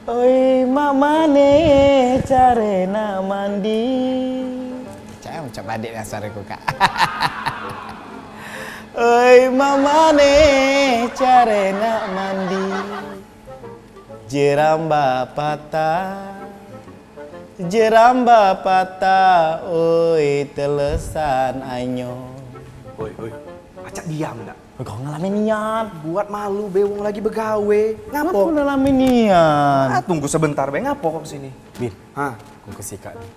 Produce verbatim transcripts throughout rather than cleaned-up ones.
Oi, mak mane care nak mandi? Cak, cak badik lah suaraku, Kak. Oi, mak mane care nak mandi? Jerambah patah, jerambah patah, oi, telesan anyo. Oi, oi, acak diam dak? Kau ngalami nian. Buat malu be, wong lagi begawe. Ngapo? Aku ngalami nian. Ah, tunggu sebentar be, ngapo kau kesini? Bin. Hah? Aku kesikak ni.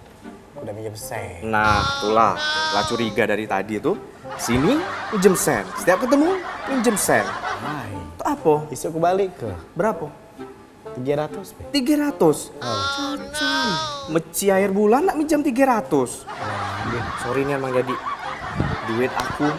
Aku dah minjem sen. Nah, itulah. Lah curiga dari tadi tu. Sini, minjem sen. Setiap ketemu, minjem sen. Hai. Tu apo? Isuk aku balik ke. Berapo? Tiga ratus be. Tiga ratus? Oh. Cacan. Meci air bulan nak minjem tiga ratus. Wah, Bin. Sorry nian, Mang Jadi. Duit aku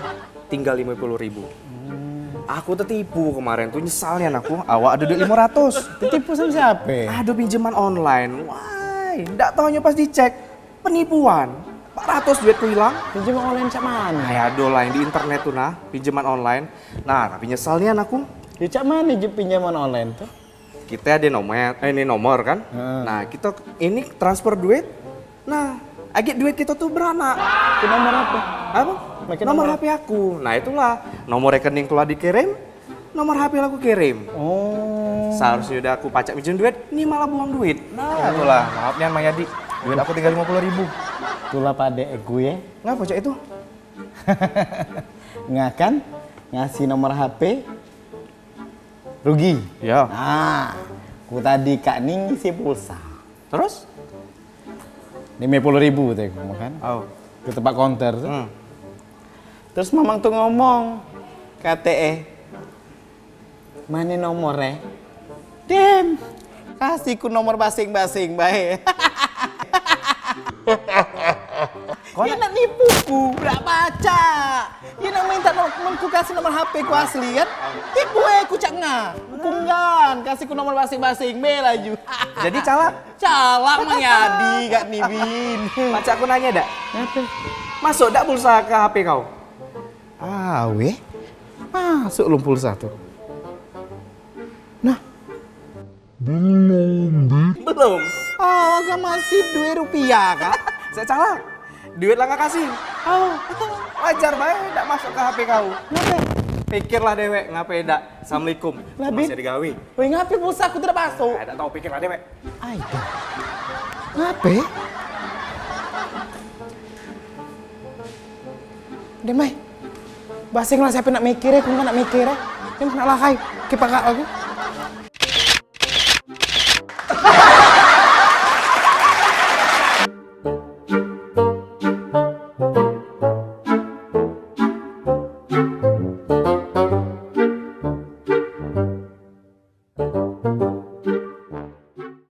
tinggal lima puluh ribu. Hmm. Aku tetipu kemarin tu, nyesal nian aku. Awak ada duit lima ratus. Tetipu sama siapa? Ada pinjaman online. Wah, ndak taunyo pas dicek, penipuan. Empat ratus duitku hilang. Pinjaman online cak mano? Ay, ada lah yang di internet tu nah, pinjaman online. Nah, tapi nyesal nian aku. Ya, cak mano je pinjaman online tu? Kita ada nomor, eh, ini nomor kan. Heeh. Nah, kita ini transfer duit. Nah, agak duit kita tu beranak. Ke nomor apa? Apa? Makin nomor nomor H P aku. Nah, itulah. Nomor rekening telah dikirim, nomor H P aku kirim. Oh. Seharusnya udah aku pacak minjem duit, ini malah buang duit. Nah, itulah. Maaf nian, Mang Yadi. Duit aku tinggal lima puluh ribu. Itulah padek aku ya. Ngapa cak itu? Ngakan ngasih nomor H P, rugi. Ya. Nah, ku tadi Kak Ning ngisi pulsa. Terus? Lima puluh ribu tadi ku makan. Oh. Ke tempat konter tu. Hmm. Terus mamang tu ngomong, kate eh, mane nomor eh? Dem, kasih ku nomor basing-basing bae. Kau nak nipu ku, dak baca. Ye nak minta nomor, men ku kasih nomor H P ku asli kan? Tipu eh ku cak nga. Punggan, kasih ku nomor basing-basing be laju. Jadi calak? Calak Mang Yadi kak ni, Bin. Pacak ku nanya dak? Apa? Masuk dak pulsa ke H P kau? Ah, weh. Masuk lum pulsa tu. Nah, belum, Bin. Belum. Oh, kan masih duit rupiah, Kak? Saya calak. Duit lah nggak kasih. Oh. Wajar bae ndak masuk ke H P kau. Ngape? Pikirlah dewek, ngape ndak? Assalamualaikum. Lah, Bin. Masih ada gawe. Weh, ngape pulsa aku tidak masuk? Ndak tahu, pikirlah dewek. Ai, dah. Ngape? Dem, ai. Basing lah siapa nak mikir ya, aku nak mikir ya. Dem, nak lahai. Kipak aku.